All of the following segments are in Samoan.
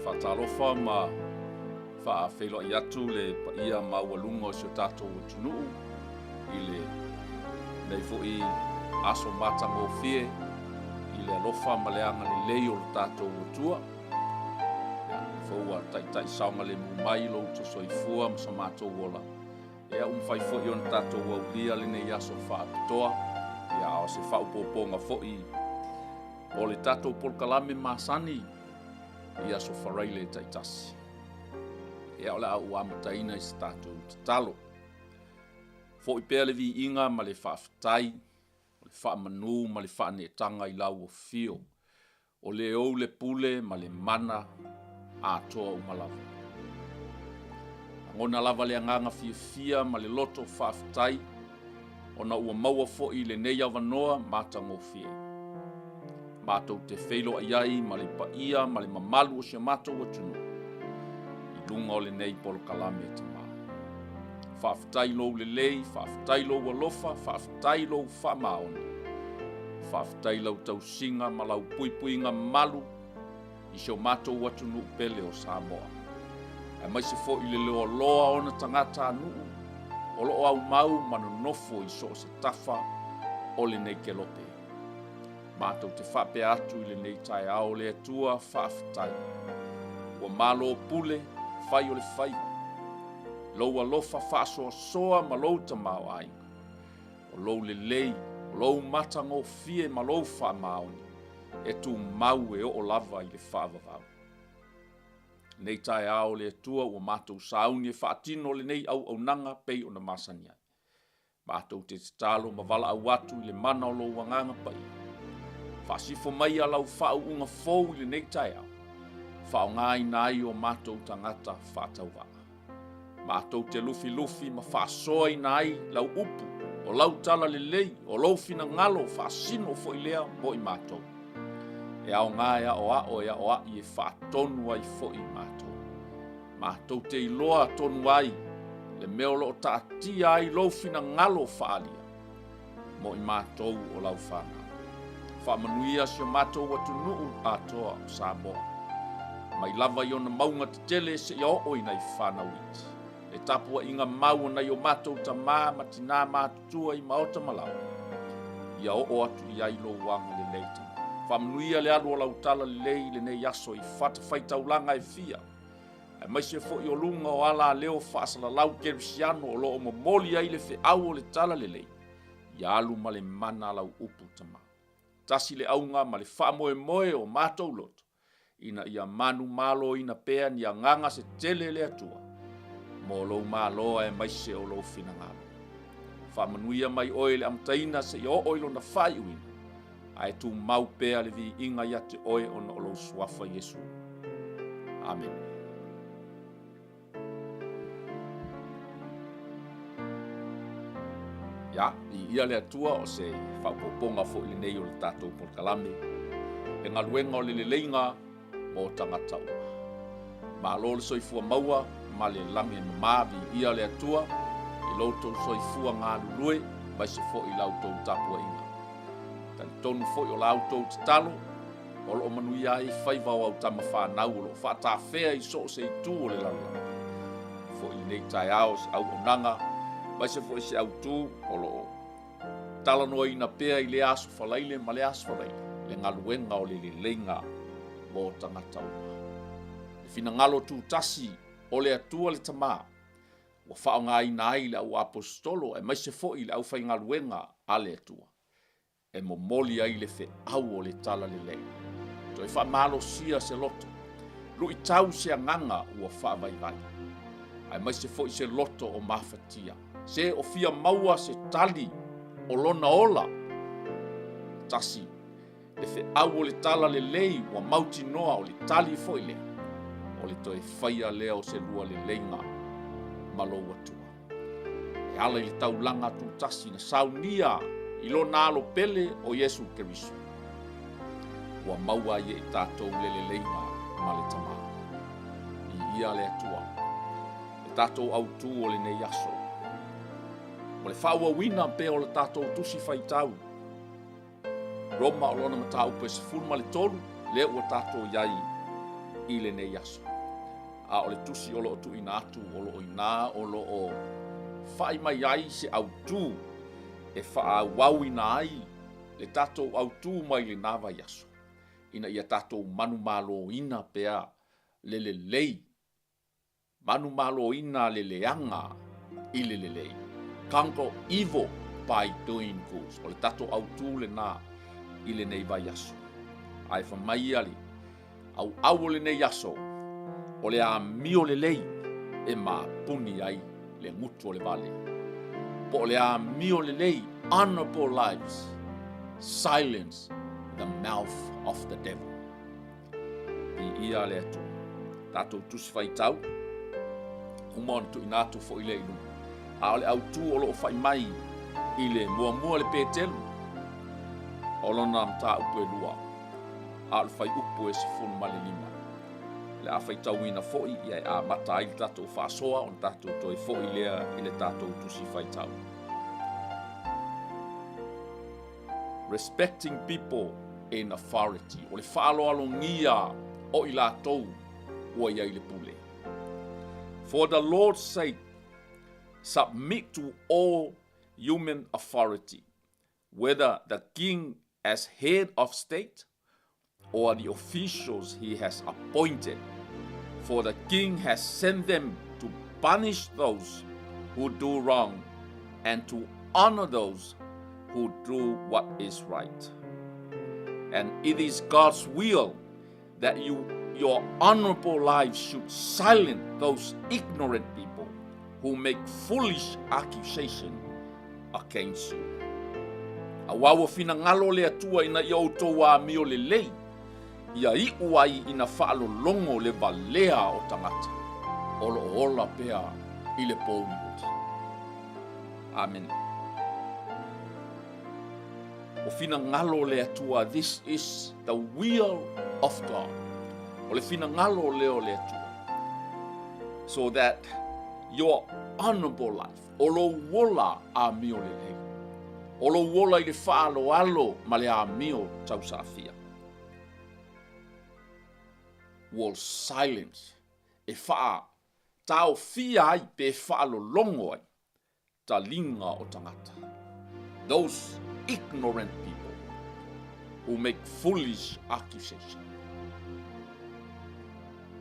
Faatalofa ma faafeiloai atu le paia maualuga o si o tatou atunuu i lenei foi aso matagofie i le alofa ma le agalelei o lo tatou Atua. Ia, foi ua taitai saogalemu mai lo outou soifua ma so matou ola. Ia, ua mafai foi ona tatou aulia lenei aso faapitoa, ia, a o se faaopoopoga foi o le tatou polokalame masani i aso Faraile taitasi. Ia, o le a ou amataina i se tatou tatalo. Foi pea le viiga ma le faafetai, o le faamanu ma le faaneetaga i lau afio, o le ou le pule ma le mana atoa uma lava. Lagona lava le agaga fiafia ma le loto faafetai ona ua maua foi lenei avanoa matagofie. Matou te feiloai ai ma le paia ma le mamalu o si o matou atunuu i luga o lenei polokalame Tama. Faafetai lou lelei, faafetai lou alofa, faafetai lou faamaoni. Faafetai lau tausiga ma lau puipuiga malu i si o matou atunuu pele o Samoa, aemaise foi le loaloa o ona tagatanuu o lo o aumau ma nonofo i so o se tafa o lenei kelope. Matou te faapea atu i lenei taeao, le Atua faafetai, ua malo pule fai o le faiva, lou alofa faasoasoa ma lou tamaoaiga, o lou lelei, o lou matagofie ma lou faamaoni e tumau e oo lava i le faavavau. Nei taeao le Atua ua matou sauni e faatino lenei auaunaga pei ona masani ai. Matou te tatalo ma valaau atu i le mana o lou Agaga Paia. Faasifo maia lau faauuga fou i lenei taeao, faaaogaina ai o matou tagata faatauvaa. Matou te lufilufi ma faasoaina ai lau upu, o lau tala lelei, o lou finagalo faasino foi lea mo i matou. E aoga e aoao e aoai e faatonu ai foi matou. Matou te iloa tonu ai le mea o lo o taatia ai lou finagalo faaalia mo i matou o lau fanau. Faamanuia si o matou atunuu atoa o Samoa, mai lava i ona mauga tetele seia oo i nai fanau iti. Le tapuaiga mau o nai o matou tamā ma tinā matutua i maota ma laoa, ia oo atu i ai lou agalelei Tama. Faamanuia le alu o lau tala lelei i lenei aso i fatafaitaulaga e fia, aemaise foi o luga o alaleo faasalalau kerisiano o lo o momoli ai le feau o le tala lelei, ia alu ma le mana lau upu Tama. Tasi le auga ma le faamoemoe o matou loto, ina ia manumaloina pea ni agaga se tele le Atua mo lou malo aemaise o lou finagalo. Faamanuia mai oe i le amataina seia oo i lona faaiuina, ae tumau pea le viiga ia te oe ona o lou suafa Iesu. Amene. Ia, viia le Atua o se faaopoopoga foi lenei o le tatou polokalame, le galuega o le leleiga mo tagata uma. Malo le soifua maua ma le lagi e mama, viia le Atua i lo outou soifua galulue aemaise foi i la outou tapuaiga. Talitonu foi o la outou tatalo o lo o manuia ai faiva o au tama fanau o lo o faatafea i so o se itu o le lalolagi. Foi lenei taeao se auaunaga aemaise foi se autu o lo o talanoaina pea i lea aso Faraile ma lea aso Faraile le galuega o le leleiga mo tagata uma. Le finagalo tutasi o le Atua le Tama ua faaaogaina ai le au aposetolo aemaise foi le aufaigaluega a le Atua e momoli ai le feau o le talalelei. Toe faamalosia se loto, luitau se agaga ua faavaivai, aemaise foi se loto o mafatia, se o fia maua se tali o lona ola. Tasi, le feau o le talalelei ua mautinoa o le tali foi lea, o le toe faia lea o se lua leleiga ma lou Atua. E ala i le taulaga tutasi na saunia i lona alo pele o Iesu Keriso, ua maua ai e i tatou le leleiga ma le Tama. Viia le Atua, le tatou autu o lenei aso. O le faaauauina pea o le tatou tusi faitau, Roma o lona mataupu e 13, lea ua tatou i ai i lenei aso. A o le tusi o lo o tuuina atu o lo o i ina o lo o fa'i mai ai se autū e faaauauina ai le tatou autū mai lena vaiaso, ina ia tatou manumaloina pea le lelei, manumaloina le leaga i le lelei. Conquer evil by doing good. O le tatou autū lena i lenei vaiaso. Ae fai mai ia le auau o lenei aso, o le amio lelei e mapuni ai le gutu o le vale. Po o le amio lelei, honorable lives, silence the mouth of the devil. Viia le Atua. Tatou tusi faitau, uma ona tuuina atu foi lea i luma. A o le autū o lo o fai mai i le muamua le Petelu, o lona mataupu e lua, a o le fuaiupu e 15. O le a faitauina foi ia e amata ai le tatou faasoa ona tatou toe foi lea i le tatou tusi faitau. Respecting people in authority, o le faaaloalogia o i latou ua i ai le pule. For the Lord's sake, submit to all human authority, whether the king as head of state or the officials he has appointed. For the king has sent them to punish those who do wrong and to honor those who do what is right. And it is God's will that you, your honorable lives should silence those ignorant people who make foolish accusation against you. Aua ua finagalo le Atua ina ia outou amio lelei, ia iu ai ina faalologo le valea o tagata o lo o ola pea i le pouliuli. Amene. Ua finagalo le Atua, this is the will of God. O le finagalo lea o le Atua. So that your honorable life, o lou ola amio lelei, o lou ola i le faaaloalo ma le amio tausaafia, will silence, e faataofia ai pe faalologo ai taliga o tagata. Those ignorant people who make foolish accusation.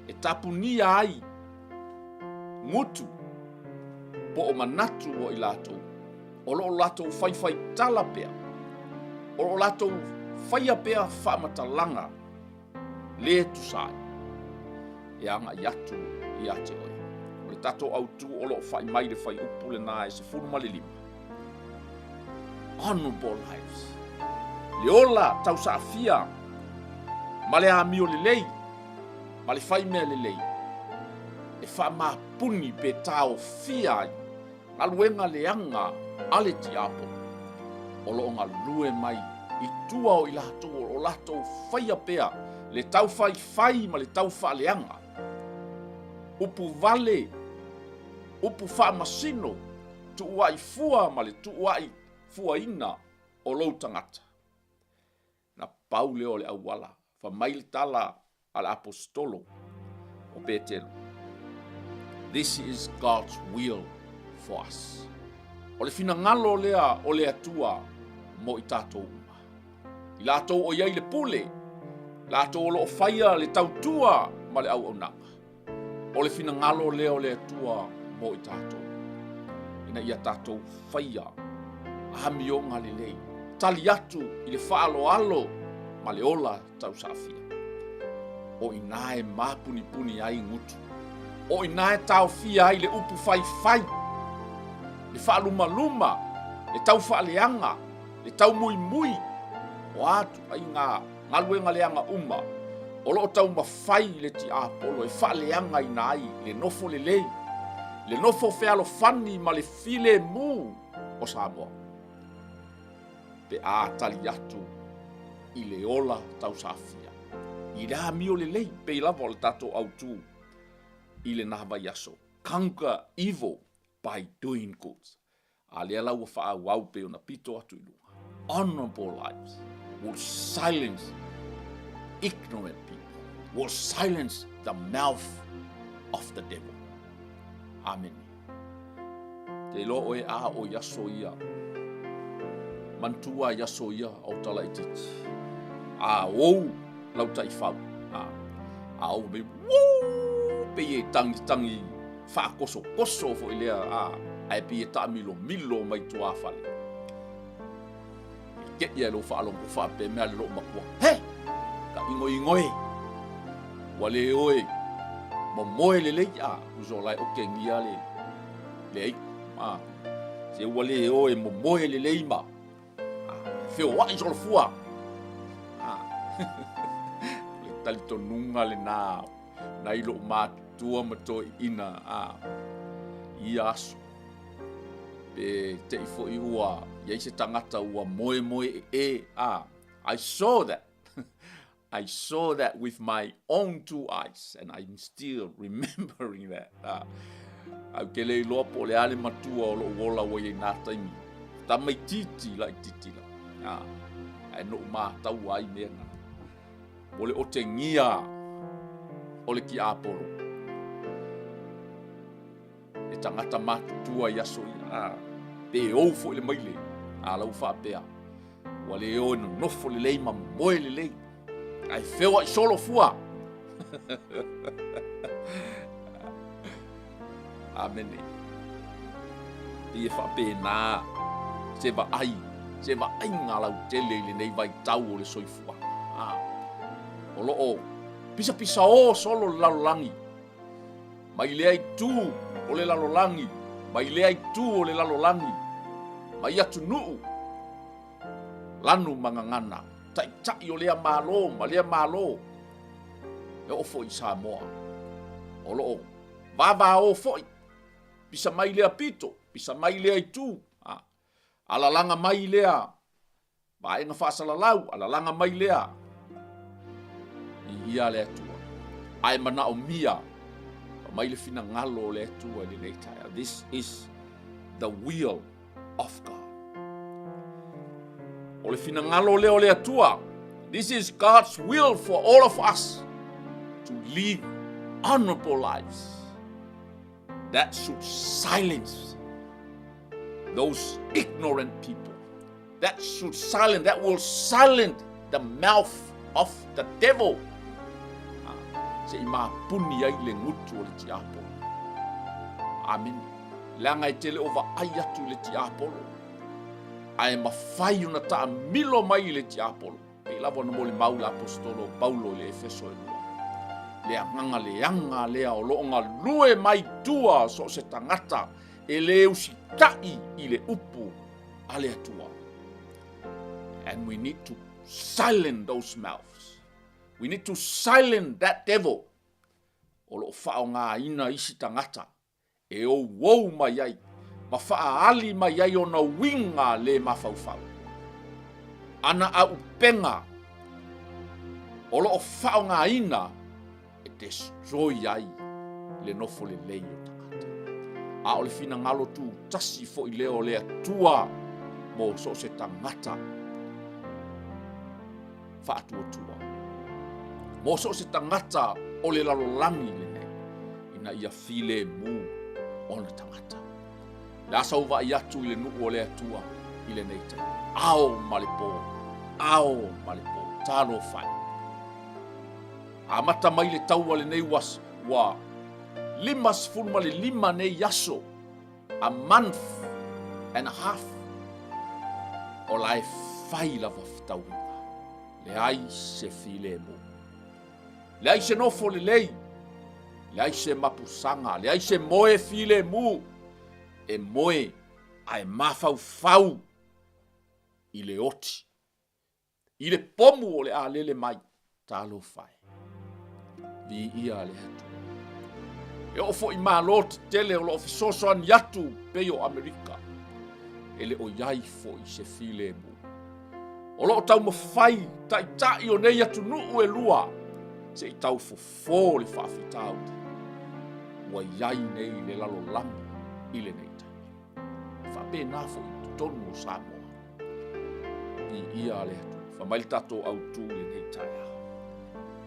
E tapunia ai gutu po o manatu o i latou, o lo o latou faifai tala pea, o lo o latou faia pea faamatalaga lē tusa ai e agai atu ia te oe. O le tatou autū o lo o fa'i mai le fuaiupu lenā e 15. Honorable lives. Le ola tausaafia ma le amio lelei ma le faimea lelei e faamapuni pe taofia ai galuega leaga a le tiapolo o lo o galue mai i tua o i latou o lo o latou faia pea le taufaifai ma le taufaaleaga, upu vale, upu faamasino, tuuai fua ma le tuuai fuaina o lou tagata. Na pau lea o le auala, fai mai le tala a le aposetolo o Petelo. This is God's will for us. O le finagalo lea o le Atua mo i tatou uma. I latou o i ai le pule, latou o lo o faia le tautua ma le auaunaga. O le finagalo lea o le Atua mo i tatou, ina ia tatou faia amioga lelei, tali atu i le faaaloalo ma le ola tausaafia. O i ina e māpunipuni ai gutu, o i ina e taofia ai le upu faifai, le faalumaluma, le taufaaleaga, le taumuimui, o a ituaiga galuega leaga uma o lo o taumafai le tiapolo e faaleagaina ai le nofo lelei, le nofo fealofani ma le filemu o Samoa, pe a tali atu i le ola tausaafia, i le amio lelei pei lava o le tatou autū i lena vaiaso, conquer evil by doing good. A lea la ua faaauau pei ona pito atu i luga. Honorable lives will silence ignorant people. will silence the mouth of the devil. Amene. Te iloa oe a o i aso ia. Manatua i aso ia o tala itiiti. A ou lau taifau. A, a ou mei, wuu, pei e tangi tangi faakosokoso foi lea, a, ae pei e taamilomilo mai tuafale. E teʻi ai lou faalogo faapea mea le lou makua. He! Ka ingoingo e! Ua le oe momoe lelei a uso lai otegia le le ai. A se ua le oe momoe lelei ma a feoai solofua. A le talitonuga lena nai lou matutua ma toeaiina a ia aso. Pe te i foi ua i ai se tagata ua moemoe ee a I saw that. I saw that with my own two eyes and I'm still remembering that. Ah, au ke le iloa po o le a le matua o lou ola ua i ai nā taimi. Tamaitiiti laitiiti la. Ah, ae noʻu mātaua ai mea na. Mo le otegia o le tiapolo. E tagata matutua i aso ia. Ah, pe ou foi le maile. A lau faapea. Ua le o e nonofo lelei ma moe lelei. Ae feoai solo fua. Amene. Pei e faapena se vaai, se vaaiga lautele i lenei vaitau o le soifuaga. Ah, o loo pisapisaō solo le lalolagi. Mai lea itu o le lalolagi, mai lea itu o le lalolagi, mai atunuu, lanu ma gagana, taitai o lea Malo ma lea Malo, e oo foi i Samoa. O loo vavaō foi, pisa mai lea pito, pisa mai lea itu, a, alalaga mai lea Vaega faasalalau, alalaga mai lea i ia le Atua. Ae manaomia mai le finagalo o le Atua i lenei taeao. This is the will of God. O le finagalo lea o le Atua. This is God's will for all of us to live honorable lives that should silence those ignorant people. That should silence, that will silence the mouth of the devil. Se i mapuni ai le gutu o le tiapolo. Amene. Leaga e te le o vaai atu i le tiapolo, ae mafai ona taamilo mai i le tiapolo. Pei lava ona molimau le aposetolo o Paulo i le Efeso e lua. Le agaga leaga lea o lo o galue mai tua so o se tagata e le usitai i le upu a le Atua. And we need to silence those mouths. We need to silence that devil. O lo o faaaogaina isi tagata e ouou mai ai ma faaali mai ai ona uiga le mafaufau. Ana auupega o lo o faaaogaina e destroy ai le nofo lelei o tagata. A o le finagalo tutasi foi lea o le Atua mo so o se tagata faatuatua. Mo so o se tagata o le lalolagi lenei, ina ia filemu ona tagata. Le a sau vaai atu i le nuu o le Atua i lenei taimi. Ao ma le pō, ao ma le pō, talofa e. Amata mai le taua lenei ua, ua 55 nei aso, a month and a half, o la e fai lava fetauiga. Leai se filemu. Leai se nofo lelei, leai se mapusaga, leai se moe filemu, e moe ae mafaufau i le oti. I le pomu o le a lele mai, talofa e. Viia le Atua. E oo foi i Malo tetele o lo o fesoasoani atu pei o Amerika, e le o i ai foi se filemu. O lo o taumafai taitai o nei atunuu e lua se i tau fofo le faafitauli ua i ai nei le lalolagi i lenei taimi. E faapena foi i totonu o Samoa. Viia le Atua. Fai mai le tatou autu i lenei taeao.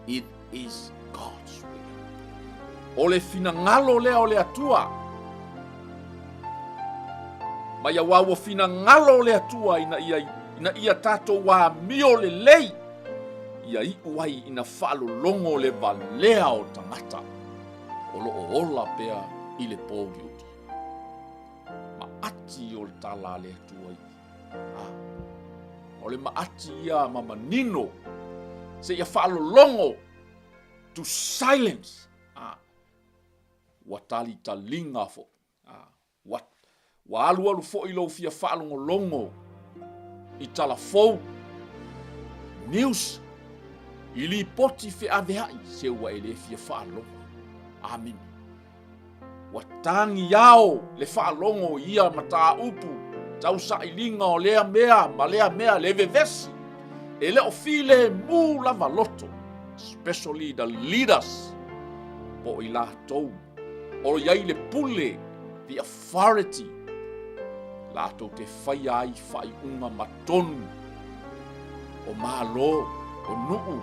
It is God's will. O le finagalo lea o le Atua. Mai auā ua finagalo o le Atua ina ia, ina ia tatou amio lelei, ia iu ai ina faalologo le valea o tagata o lo o ola pea i le pōuliuli. Maati o le tala a le Atua i a. O le maati ia ma manino seia faalologo to silence a. Ua talitaliga foi a. Ua, ua alualu foi lou fia faalogologo i tala fou, news, i lipoti feaveai se ua e le fia faalogo. Amene. Ua tagiao le faalogo i ia mataupu tau sailiga o lea mea ma lea mea le vevesi e le o filemu lava loto, especially the leaders, po o i latou o i ai le pule, the authority, latou te faia ai faaiuga ma tonu o Malo, o nuu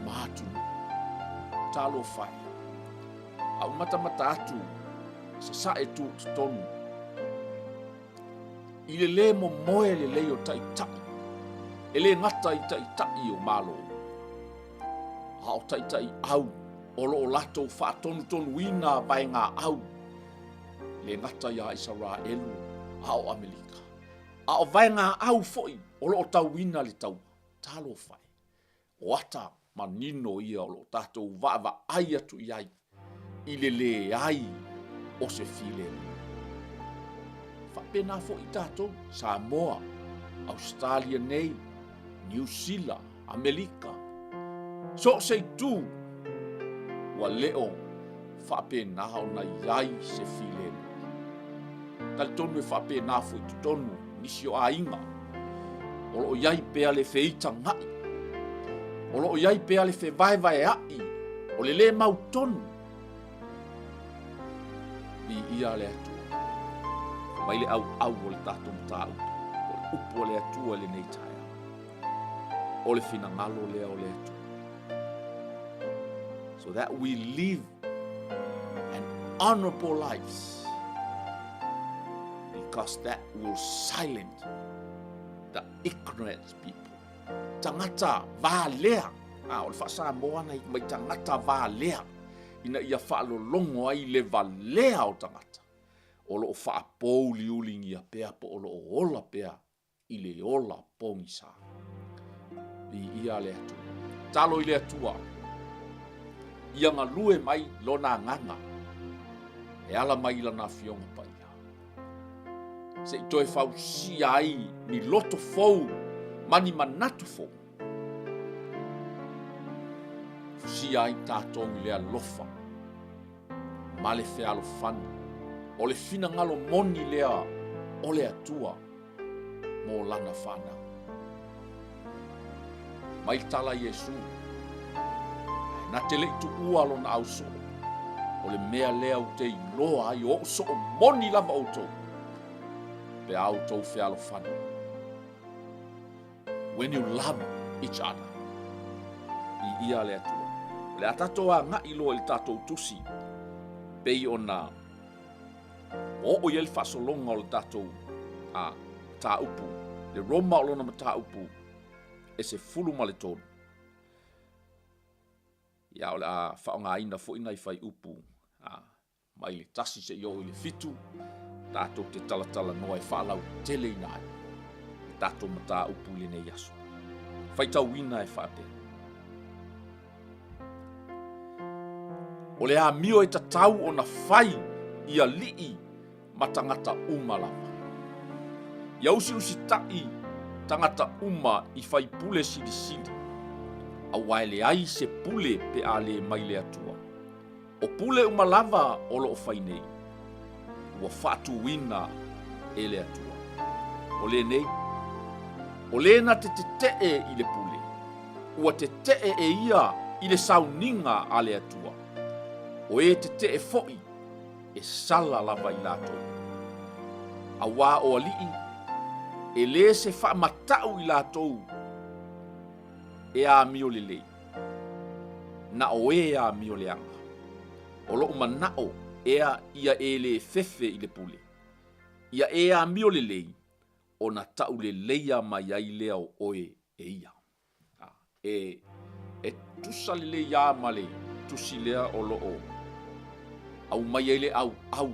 ma atunuu. Talofa e! A ou matamata atu, sasae tutotonu i le lē momoe lelei o taitai, e le gata i taitai o Malo, a o taitai au o lo o latou faatonutonuina vaegaau, le gata iā Isaraelu a o Amelika, a o vaegaau foi o lo o tauina le taua. Talofa e! O ata manino ia o lo o tatou vaavaai atu i ai i le leai o se filemu. Faapena foi tatou, Samoa, Ausetalia nei, Niu Sila, Amelika, so o se itu, ua le o faapena ona i ai se filemu. Talitonu e faapena foi totonu nisi o aiga, o lo o i ai pea le feitagaʻi, o lo o i ai pea le fevaevaeaʻi, o le lē mautonu. Viia le Atua. Fai mai le ʻauʻau o le tatou mataupu, o le upu a le Atua i lenei taeao. O le finagalo lea o le Atua. So that we live an honorable lives because that will silent the ignorant people. Tagata valea, ah, o le faa-Samoa na mai tagata valea, ina ia faalologo ai le valea o tagata o lo o faapouliulingia pea po o lo o ola pea i le ola pogisa. Viia le Atua. Talo i le Atua, ia galue mai lona agaga e ala mai i lana afioga paia. Se i toe fausia ai ni loto fou ma ni manatu fou. Fusia ai tatou i le alofa ma le fealofani o le finagalo moni lea o le Atua mo lana fanau. Mai le tala a Iesu, ae na te le i tuua lona au soo, o le mea lea ou te iloa ai o ou soo moni lava outou, pe a outou fealofani. When you love each other. Viia le Atua. O le a tatou agai loa i le tatou tusi, pei ona Ua oo i ai le faasologa o le tatou a, mataupu, le Roma o lona mataupu e 13. Ia, o le a faaaogaina foi nai fuaiupu a, mai le 1 seia oo i le 7, tatou te talatalanoa e faalauteleina ai le tatou mataupu i lenei aso. Faitauina e faapea. O le amio e tatau ona fai i alii ma tagata uma lava. Ia usiusitaʻi tagata uma i faipule silisili, aua e leai se pule pe a le mai le Atua. O pule uma lava o lo o fai nei, ua faatuina e le Atua. O lenei, o le na te tetee i le pule, ua tetee e ia i le sauniga a le Atua. O e tetee foi, e sala lava i latou. Auā o alii, e le se faamatau i latou e amio lelei. Na o e amio leaga. O loʻu manaʻo ea ia e lē fefe i le pule. Ia e amio lelei, ona taʻuleleia mai ai lea o ʻoe e ia. E, e tusa lelei lava ma le tusi lea o lo o aumai ai le ʻauʻau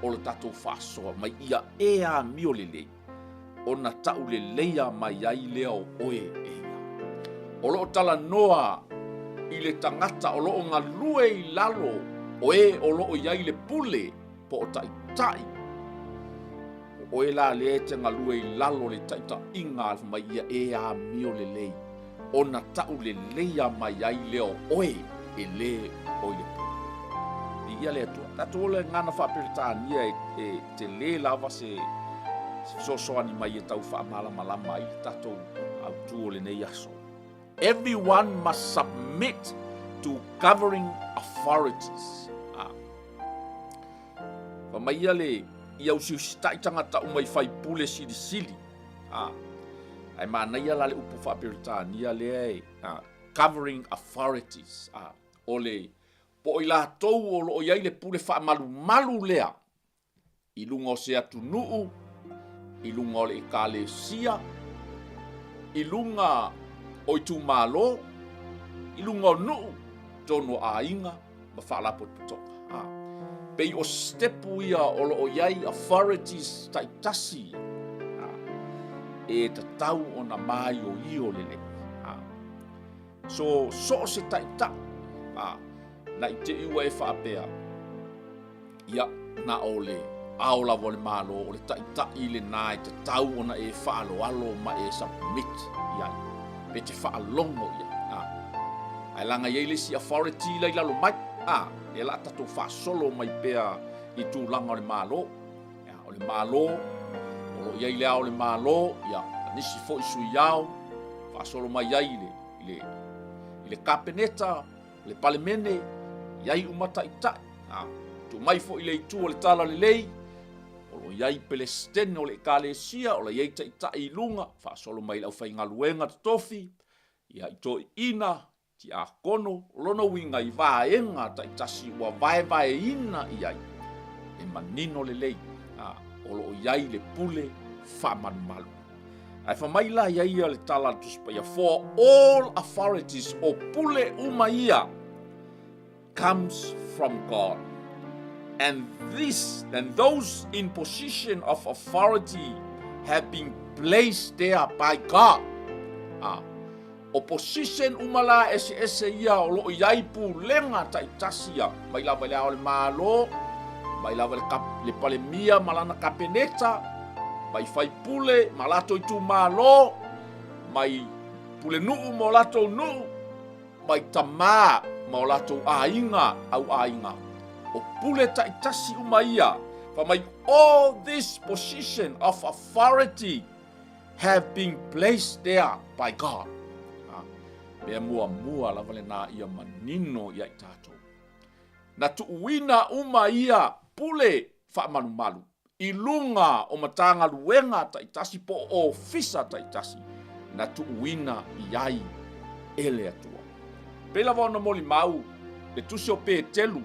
o le tatou faasoa mai ia e amio lelei, ona taʻuleleia mai ai lea o ʻoe e ia. O lo o talanoa i le tagata o lo o galue i lalo o e o lo o i ai le pule po o taitai. O ʻoe la lea e te galue i lalo o le taitaiga a mai ia e amio lelei, ona taʻuleleia mai ai lea o ʻoe e lē o i le pule. Viia le Atua. Tatou ola i gagana faa-Peretania e, e tele lava se fesoasoani mai e tau faamalamalama ai le tatou autu o lenei aso. Everyone must submit to governing authorities. Ah. Fa mai ia le ia usiusitai tagata uma i faipule silisili. Ah. Ae manaia la le upu faa-Peretania lea e ah, governing authorities. Ah. O le po o i latou o lo o i ai le pule faamalumalu lea i luga o se atunuu, i luga o le ekalesia, i luga o itumalo, i luga o nuu, tonu o aiga ma faalapotopotoga. A, pei o stepu ia o lo o i ai authorities taitasi ia, a, e tatau ona maioio lelei. A, so, so o se taitai, a, na i te i ua e faapea, Ia, na o le ao lava o le Malo, o le taitai lena e tatau ona e faaaloalo ma e submit i ai, pe te faalogo i ai. A, ae leaga e i ai le isi authority la i lalo mai, a, lea la a tatou faasolo mai pea i tulaga o le Malo. Ia, o le Malo, o lo o i ai le ao o le Malo, ia, nisi foi sui ao, faasolo mai ai i le, i le, i le Kapeneta, le Palemene, i ai uma taitai, a, tuu mai foi i le itu o le Talalelei, o lo o i ai Pelesitene o le Ekalesia, o lo o i ai taitai i luga, faasolo mai i le aufaigaluega totofi, ia, i toeaiina, tiakono, o lona uiga i vaega taitasi ua vaevaeina i ai, e manino lelei, a, o lo o i ai le pule faamalumalu. Ae fai mai la ia ia le tala a le Tusi Paia, For all authorities, o pule uma ia, comes from God. And this, and those in position of authority have been placed there by God. Ah, o position uma la eseese ia o lo o i ai pulega taitasi ia, mai lava i le Ao o le Malo, mai lava i le, kap, le Palemia ma lana Kapeneta, mai faipule ma latou itumalo, mai pulenuu ma o latou nuu, mai tamā ma o latou aiga au aiga. O pule taitasi uma ia, fai mai all this position of authority have been placed there by God. Ha, mea muamua lava lena ia manino ia i tatou. Na tuuina uma ia pule faamalumalu i luga o Matagaluega taitasi po o ofisa taitasi na tuuina i ai e le Atua. Pei lava ona molimau le tusi o Petelu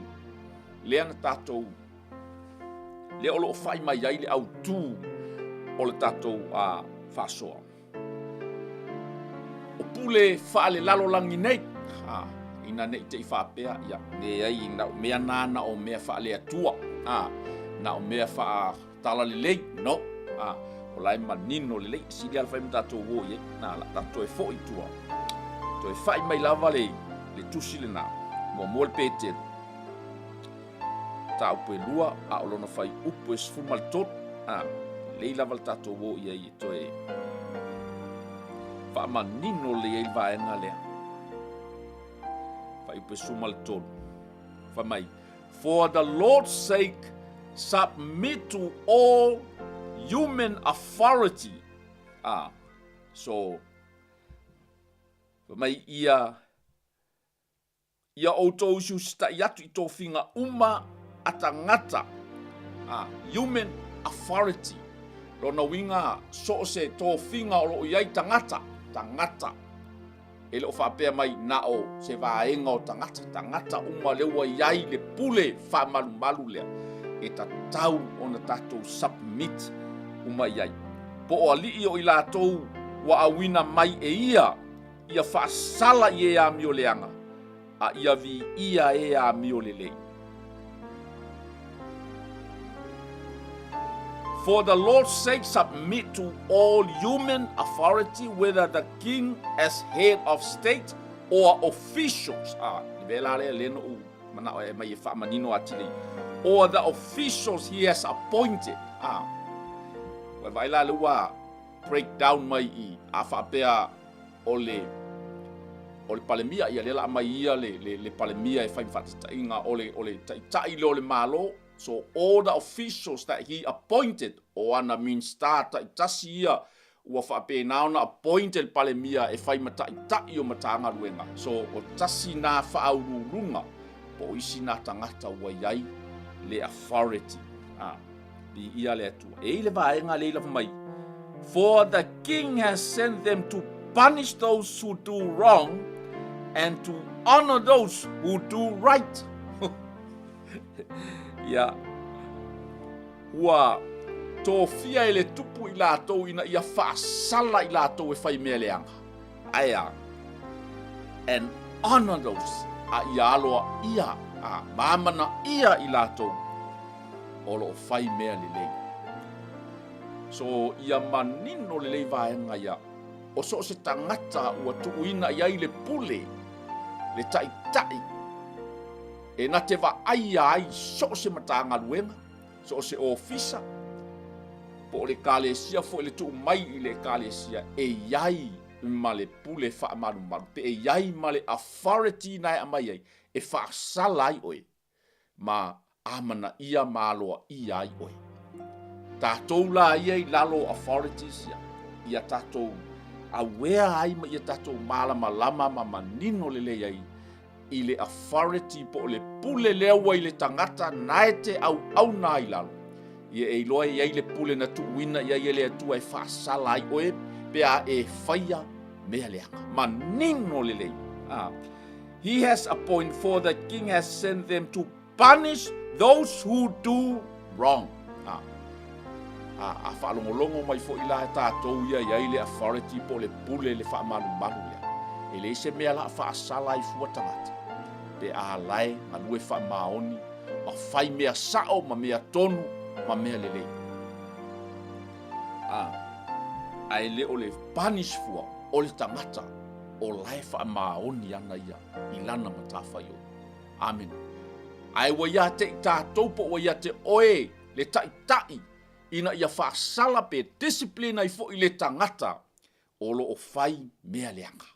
lea na tatou lea o lo o fai mai ai le autū o le tatou uh, faasoa. O pule faalelalolagi nei, ha, ina ne i te i faapea, ia, leai, na o mea nā na o mea faaleatua, ha, na o mea faatalalelei, no, ha, o la e manino lelei, sili ala fai ma tatou o i ai, na, la tatou toe foi i tua, toe fai mai lava le, le tusi lena, muamua le Petelu, Mataupu e lua, a o lona fuaiupu e 13, a, lelei lava le tatou o i ai e toe faamanino lelei ai le vaega lea. Fuaiupu e 13. Fai mai, For the Lord's sake, submit to all human authority. A, so, fai mai ia, Ia outou usiusitai atu i tofiga uma a tagata, a, human authority, lona uiga so o se tofiga o lo o i ai tagata, tagata. E le o faapea mai na o se vaega o tagata, tagata uma lea ua i ai le pule faamalumalu lea, e tatau ona tatou submit uma i ai. Po o alii o i latou ua auina mai e ia, ia faasala i e amio leaga, a ia viia e amio lelei. For the Lord's sake, submit to all human authority, whether the king as head of state or officials. Ah, le vela lea le no u manao e mai e faamanino atili. Or the officials he has appointed. Ah, ua vaai la le ua break down mai i a faapea o le o le Palemia, ia lea la aumai ia le, le, le Palemia e fai ma faataitaiga o le, o le taitai lea o le Malo. So all the officials that he appointed, o ana Minista taitasi ia ua faapena ona appoint e le Palemia e fai ma taitai o Matagaluega. So o tasi nā faauluuluga po o isi nā tagata ua i ai le authority. Ah. Viia le Atua. E i le vaega lea i lava mai. For the king has sent them to punish those who do wrong and to honor those who do right. Ia, ua tofia e le tupu i latou ina ia faasala i latou e fai mea leaga. Ae a? And honor those, a ia aloaia, a ma amanaia i latou o lo o fai mea lelei. So, ia manino lelei vaega ia, o so o se tagata ua tuuina i ai le pule, le taitai, e na te vaaia ai so o se Matagaluega, so o se ofisa, po o le Ekalesia foi le tuu mai i le Ekalesia e i ai ma le pule faamalumalu, pe e i ai ma le authority na e aumai ai e faasala ai oe ma amanaia ma aloaia ai oe. Tatou la ia i lalo o authorities ia, ia tatou aware ai ma ia tatou malamalama ma manino lelei ai i le authority po o le pule lea ua i le tagata na e te auauna ai lalo. Ia e iloa e i ai le pule na tuuina i ai e le Atua e faasala ai oe pe a e faia mea leaga. Manino lelei. Ah. He has appointed for the king has sent them to punish those who do wrong. A, a, a faalogologo mai foi la e tatou ia i ai le authority po o le pule le faamalumalu lea. E leai se mea la a faasala ai fua tagata. Pe a lae galue faamaoni ma fai mea sao ma mea tonu ma mea lelei. A, a e le o le punish fua o le tagata o lae faamaoni ana ia i lana matafaioi. Amene. Ae ua ia te i tatou po ua ia te oe le taitai ina ia faasala pe discipline ai foi le tagata o lo o fai mea leaga.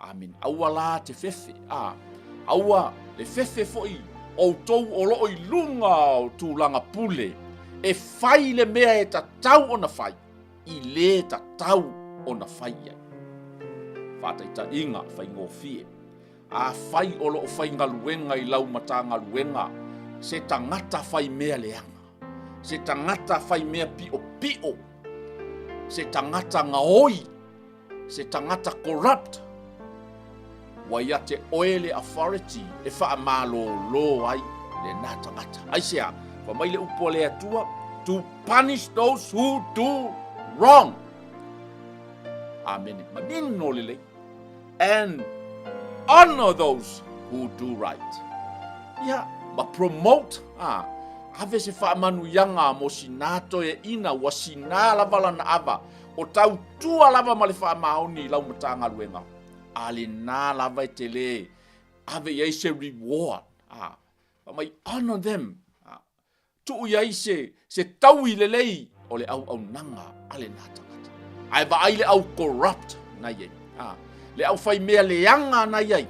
Amene. Aua la te fefe, a, aua le fefe foi outou o lo o i luga o tulaga pule e fai le mea e tatau ona fai i le tatau ona fai i ai. Faataitaiga faigofie. Afai o lo o faigaluega i lau Matagaluega se tagata fai mea leaga, se tagata fai mea piʻopiʻo, se tagata gaoi, se tagata corrupt, ua ia te oe le authority e faamalōlō ai lena tagata. Aisea? Fai mai le upu a le Atua, to punish those who do wrong. Amene. Manino lelei. And honor those who do right. Ia, ma promote, a, ave se faamanuiaga mo sinā toeaina ua sinā lava lana ava, o tautua lava ma le faamaoni i lau Matagaluega, a lenā lava e te lē ave i ai se reward, a, fai mai honor them, a, Tuu i ai se, se taui lelei o le auaunaga a lenā tagata. Ae vaai le au corrupt na i ai. A, le au fai mea leaga na i ai.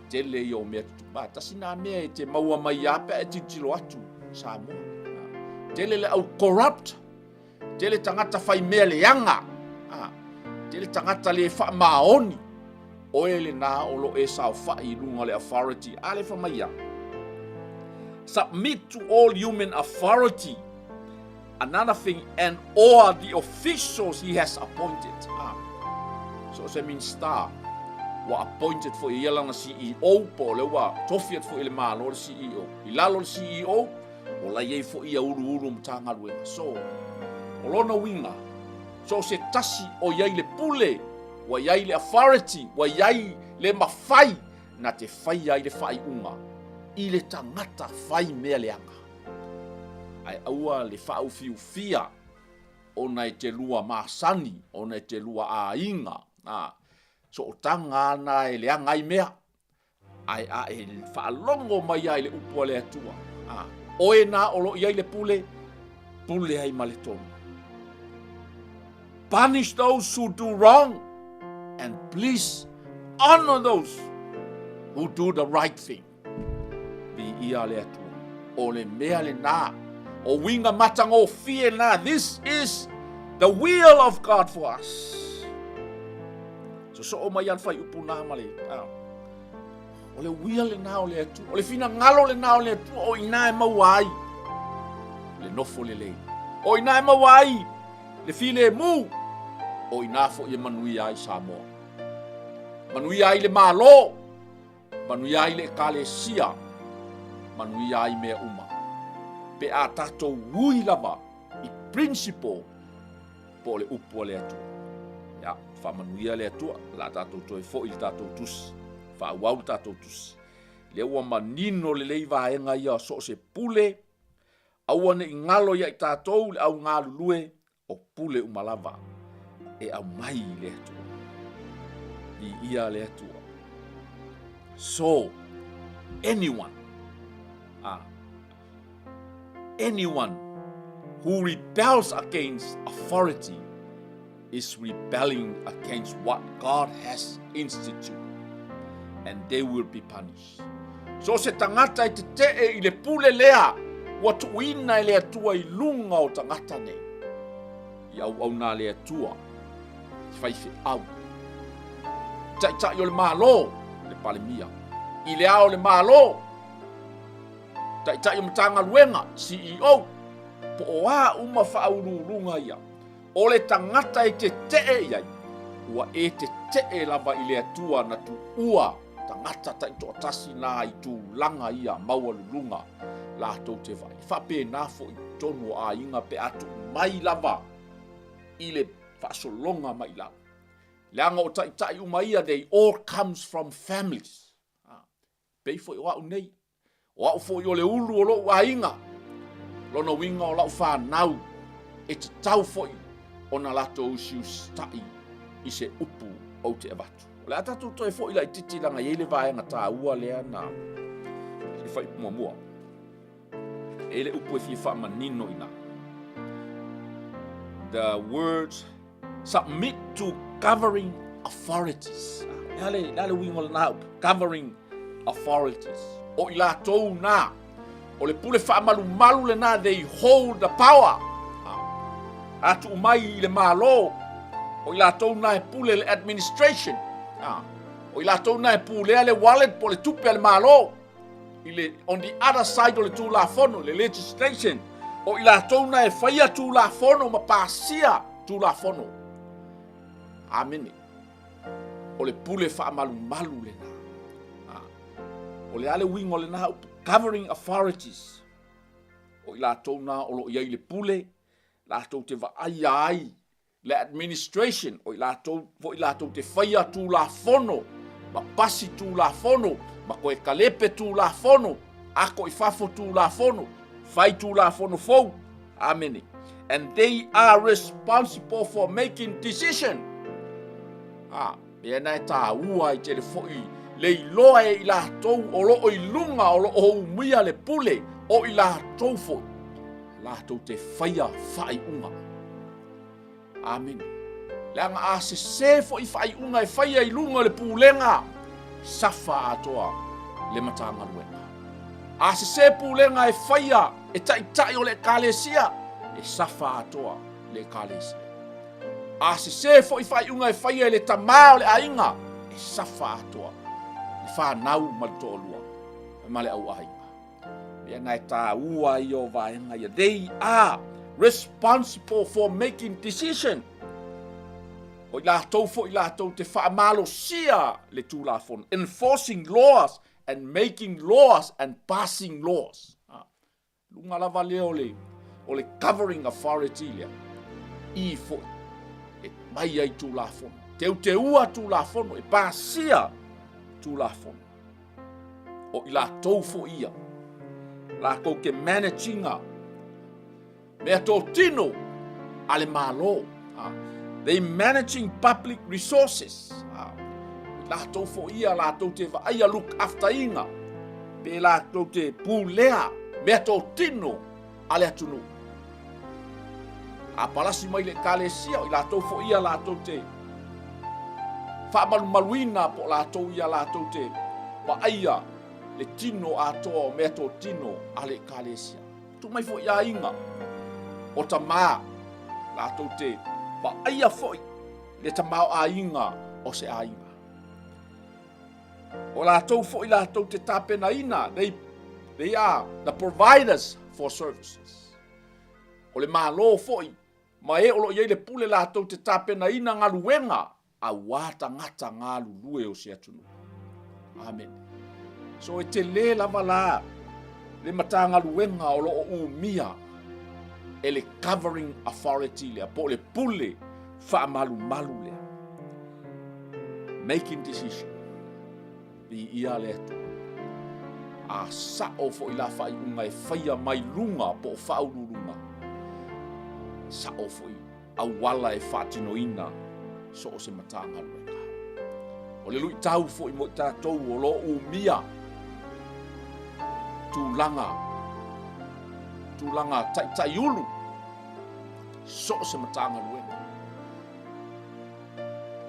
Tele ia o mea tutupa. Tasi nā mea e te maua mai a pe a e tilotilo atu Samoa. A, tele le au corrupt. Tele tagata fai mea leaga. A, tele tagata le faamaoni. Oe lenā o lo e saofai i luga o le authority. A le fai mai ia. Submit to all human authority. Another thing, and or the officials he has appointed. A. So o se Minista ua appointed foi e ia lana CEO po o lea ua tofi atu foi e le Malo le CEO. I lalo o le CEO, o la i ai foi ia uluulu o Matagaluega. So, o lona uiga, so o se tasi o i ai le pule, ua i ai le authority, ua i ai le mafai na te faia ai le faaiuga i le tagata fai mea leaga. Ae aua le faaufiufia ona e te lua masani, ona e te lua aiga, a, sootaga ana e leaga ai mea, ae a e faalogo mai lava i le upu a le Atua, a, oe na o lo o i ai le pule, pule ai ma le tonu. Punish those who do wrong and please honor those who do the right thing. Viia le Atua. O le mea lenā, o uiga matagofie nā. This is the will of God for us. Sosoo mai a le faaiupu nā ma le... Ah. O le uia lenā o le Atua. O le finagalo lenā o le Atua o i inā e maua ai le nofo lelei. O i inā e maua ai le filemu. O i inā foi e manuia ai Samoa. Manuia ai le Malo. Manuia ai le Ekalesia, manuia ai mea uma. Pe a tatou ui lava i principle po o le upu a le Atua. Ia, faamanuia le Atua, o le a tatou toe foi i le tatou tusi, faaauau le tatou tusi. Lea ua manino lelei vaega ia so o se pule, aua ne i galo ia i tatou le au galulue o pule uma lava e aumai i le Atua. Viia le Atua. So, anyone, ah, anyone who rebels against authority is rebelling against what God has instituted, and they will be punished. So se tagata e tetee i le pule lea ua tuuina e le Atua i luga o tagata nei. I auauna a le Atua, i faifeau, taitai o le Malo, le Palemia, i le Ao o le Malo, taitai o Matagaluega, CEO, po o a uma faauluuluga ia. O le tagata e tetee i ai, ua e tetee lava i le Atua na tuua tagata taitoatasi nā i tulaga ia maualuluga latou te vaai. E faapena foi i totonu o aiga pe a tuu mai lava i le faasologa mai lalo. Leaga o taitai uma ia, they all comes from families. Pei foi o au nei, o au foi o le ulu o lou aiga, lona uiga o lau fanau, e tatau foi ona latou usiusitai i se upu ou te avatu. O le a tatou toe foi laitiiti leaga e i ai le vaega taua lea na i le fuaiupu muamua. E i ai le upu e fia faamanino i ina. The words Submit to governing authorities. Le a le, le a le uiga o lena upu? Governing authorities. O i latou nā, o le pule faamalumalu lenā, they hold the power. A tuu mai i le Malo, o i latou nā e pule le administration. O i latou nā e pulea le wallet po o le tupe a le Malo. I le, on the other side o le Tulafono, le legislation, o i latou na e faia Tulafono ma pasia Tulafono. Amene. O le pule faamalumalu lena. Ah. O le a le uiga o lena upu? Governing authorities. O i latou na o lo o i ai le pule, latou te vaaia ai le administration, o i latou foi latou te faia Tulafono, ma pasi Tulafono, ma toe kalepe Tulafono, ako i fafo Tulafono, fai Tulafono fou. Amene. And they are responsible for making decision. Ah, mea na e tāua ai tele foi le iloa e i latou o lo o i luga o lo o umia le pule o i latou foi latou te faia faaiuga. Amene. Leaga a sesē foi faaiuga e faia i luga o le pulega, safa atoa le Matagaluega. A sesē pulega e faia e taitai o le Ekalesia, e safa atoa le Ekalesia. A sesē foi faaiuga e faia e le tamā o le aiga, e safa atoa le fanau ma le toalua ma le au aiga. Mea na e tāua ai o vaega ia. They are responsible for making decision. O i latou foi latou te faamalosia le Tulafono, enforcing laws and making laws and passing laws. Luga lava lea o le, o le covering authority lea, i foi e mai ai Tulafono. Teuteua Tulafono, e pasia Tulafono. O i latou foi ia, latou te manage ina mea totino a le Malo. They managing public resources. Latou foi ia, latou te vaaia look after ina, pe latou te pulea mea totino a le atunuu. A palasi mai le Ekalesia, o i latou foi ia latou te faamalumaluina po o latou ia latou te vaaia le tino atoa o mea totino a le Ekalesia. Tuu mai foi aiga o tamā latou te vaaia foi le tamaoaiga o se aiga. O latou foi latou te tapenaina, they are the providers for services. O le Malo foi ma e o lo o i ai le pule latou te tapenaina galuega aua tagata galulue o se atunuu. Amene. So e tele lava la le Matagaluega o lo o umia e le Covering Authority lea, po o le pule faamalumalu lea. Making decision. Viia le Atua. A sao foi la faaiuga e faia mai luga po o faauluuluga, sao foi auala e faatinoina so o se Matagaluega. O le luitau foi mo i tatou o lo o umia tulaga tulaga taitaiulu so o se Matagaluega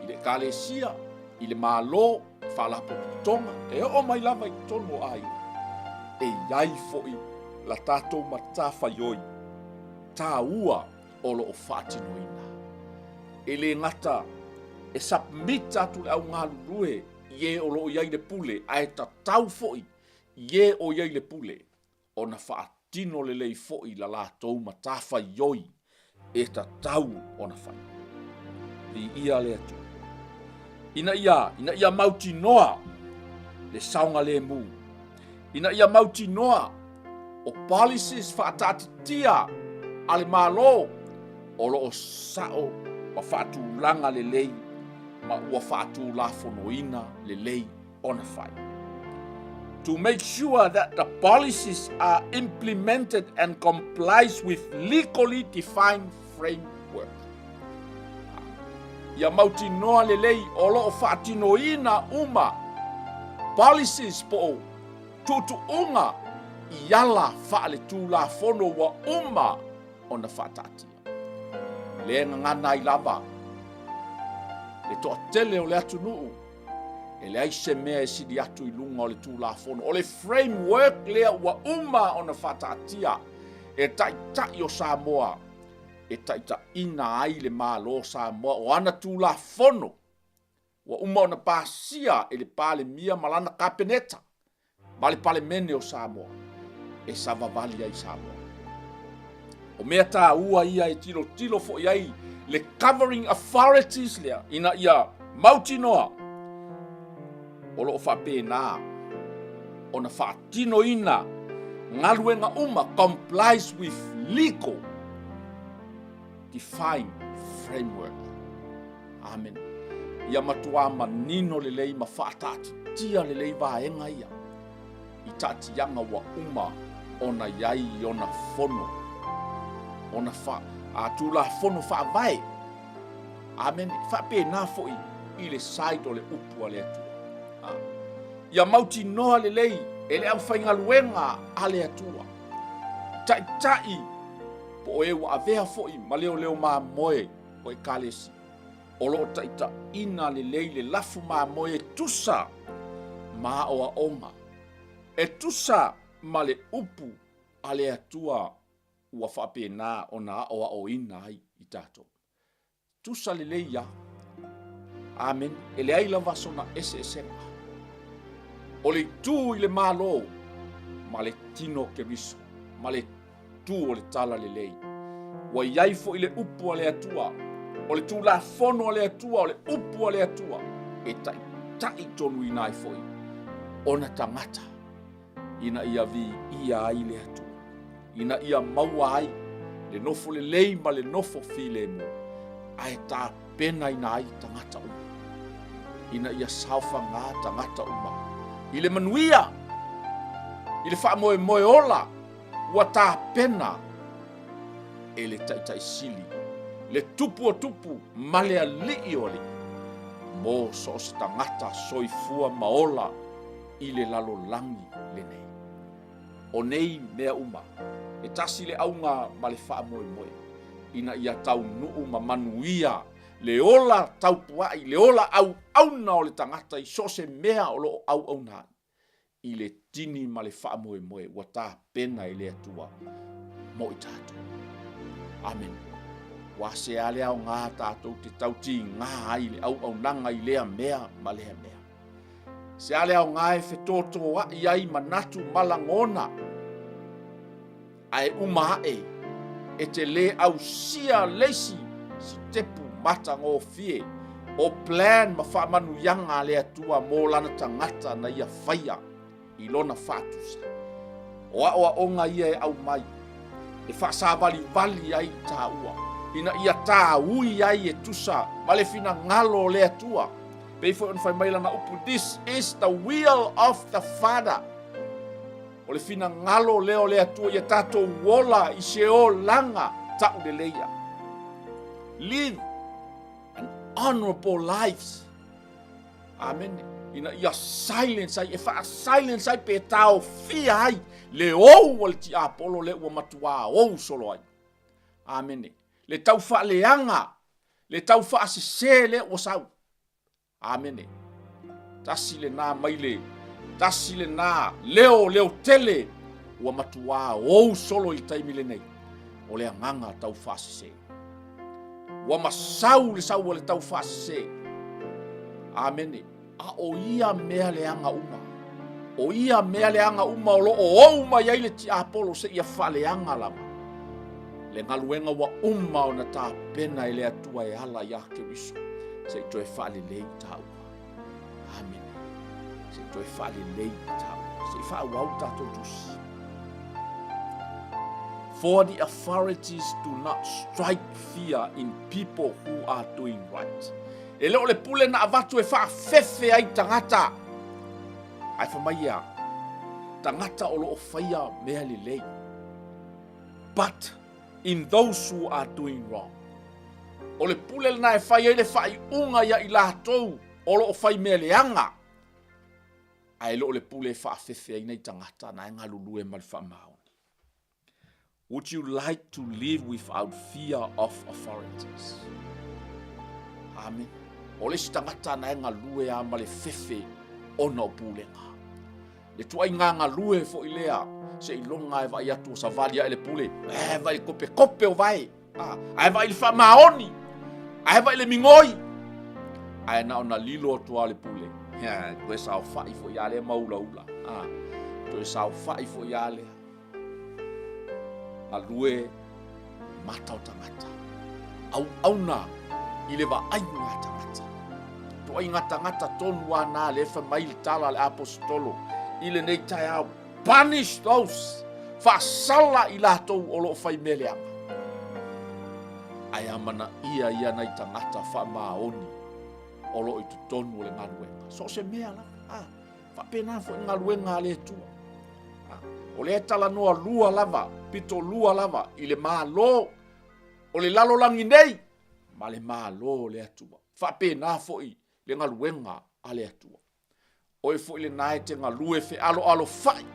i le Ekalesia, i le Malo, Faalapotopotoga, e oo mai lava i totonu o aiga, e i ai foi la tatou matafaioi taua o lo o faatinoina. E le gata e submit atu le au galulue i e o lo o i ai le pule, ae tatau foi i e o i ai le pule ona faatino lelei foi la latou matafaioi e tatau ona fai. Viia le Atua. Ina ia, ina ia mautinoa le saogalemu. Ina ia mautinoa o policies faataatitia a le Malo o lo o sao ma faatulaga lelei ma ua faatulafonoina lelei ona fai. To make sure that the policies are implemented and complies with legally defined framework. Ia mautinoa lelei o lo o faatinoina uma policies po o tuutuuga i ala faaletulafono ua uma ona faataatia. Le gagana ai lava le toatele o le atunuu e leai se mea e sili atu i luga o le Tulafono. O le framework lea ua uma ona faataatia e Taitai o Samoa e taitaiina ai le Malo o Samoa o ana Tulafono ua uma ona pasia e le Palemia ma lana Kapeneta ma le Palemene o Samoa e savavali ai Samoa. O mea taua ia e tilotilo foi ai le covering authorities lea ina ia mautinoa o lo o faapena ona faatinoina galuega uma complies with legal defined framework. Amene. Ia matuā manino lelei ma faataatitia lelei vaega ia i taatiaga ua uma ona i ai i ona fono, ona fa, a Tulafono Faavae. Amene. E faapena foi i le side o le upu a le Atua. A. Ia mautinoa lelei e le aufaigaluega a le Atua, taitai po o e ua avea foi ma leoleo mamoe o Ekalesia, o lo o taitaiina lelei le lafu mamoe e tusa ma aoaoga, e tusa ma le upu a le Atua ua faapena ona aoaoina ai i tatou. Tusa lelei ia. Amene. E leai lava sona eseesega. O le itu i le Malo ma le tino o Keriso ma le tu o le talalelei. Ua i ai foi le upu a le Atua. O le Tulafono a le Atua, o le upu a le Atua, e taitaitonuina ai foi ona tagata ina ia viia ai le Atua, ina ia maua ai le nofo lelei ma le nofo filemu, ae tapenaina ai tagata uma, ina ia saofaga tagata uma i le manuia, i le faamoemoe ola ua tapena e le Taitai Sili, le Tupu o Tupu ma le Alii o Alii, mo so o se tagata soifua ma ola i le lalolagi lenei. O nei mea uma, e tasi le auga ma le faamoemoe, ina ia taunuu ma manuia le ola taupuai, le ola auauna o le tagata i so o se mea o lo o auauna ai, i le tini ma le faamoemoe ua tapena e le Atua mo i tatou. Amene. Ua se a le aoga tatou te tautigā ai i le auaunaga i lea mea ma lea mea. Se a le aoga e fetotoai ai manatu ma lagona, ae uma ae e te lē ausia le isi sitepu matagofie o plan ma faamanuiaga a le Atua mo lana tagata na ia faia i lona faatusa. O aoaoga ia e aumai e faasavalivali ai i taua, ina ia tāui ai e tusa ma le finagalo o le Atua. Pei foi ona fai mai lana upu, This is the will of the Father. O le finagalo lea o le Atua ia tatou ola i se olaga tauleleia. Live an honorable lives. Amene. Ina ia silence ai, e faa-silence ai pe taofia ai le ou a le tiapolo lea ua matuā ou solo ai. Amene. Le tau faaleaga, le tau faasese lea ua sau. Amene. Tasi lena mai le, tasi lena leo, leo tele ua matuā ou solo i le taimi lenei, o le agaga tau faasese. Ua masau le sau a le tau faasese. Amene. A o ia mea leaga uma, o ia mea leaga uma o lo o ou mai ai le tiapolo seia faaleaga lava le galuega ua uma ona tapena e le Atua e ala iā Keriso, se i toe faalelei taua. Amene. Se i toe faalelei taua. Se i faaauau le tatou tusi. For the authorities do not strike fear in people who are doing right. E le o le pule na avatu e faafefe ai tagata. Ae fai mai ia, tagata o lo o faia mea lelei. But in those who are doing wrong. O le pule lena e fai ai le faaiuga ia i latou o lo o fai mea leaga. Ae le o le pule e faafefe ai nai tagata na e galulue ma le faamaoni. Would you like to live without fear of authorities? Amen. O le isi tagata na e galue a ma le fefe ona o pulega. Le tuaiga galue foi lea, seiloga e vaai atu o savali ae le pule, e vaai le kopekope o vae, ae vaai le faamaoni, ae vaai le migoi, ae na ona lilo atu lava le pule, toe saofai foi lava lea ma ulaula, toe saofai foi lava lea. Galue mata o tagata. Auauna i le vaaiga a tagata. Toaiga tagata tonu a nā le fai mai le tala a le aposetolo i lenei taeao. Punish those! Faasala i latou o lo o fai mea leaga. Ae amanaia ia nai tagata faamaoni o lo o i totonu o le galuega. So o se mea lava. Ah. Faapena foi galuega a le Atua. O lea e talanoa lua lava, pito lua lava i le Malo o le lalolagi nei ma le Malo o le Atua. Faapena foi le galuega a le Atua. Oe foi lena e te galue fealoalofai.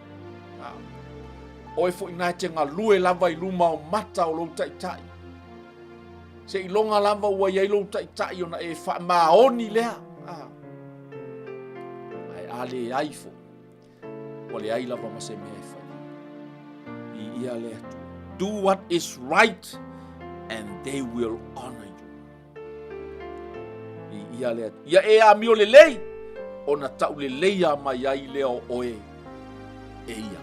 Oe foi na e te galue lava i luma o mata o lou taitai. Seiloga lava ua i ai lou taitai ona e faamaoni lea. Ae a leai foi, ua leai lava ma se mea e fai. Viia le Atua. Do what is right and they will honor you. Viia le Atua. Ia e amio lelei, ona tauleleia mai ai lea o oe e ia.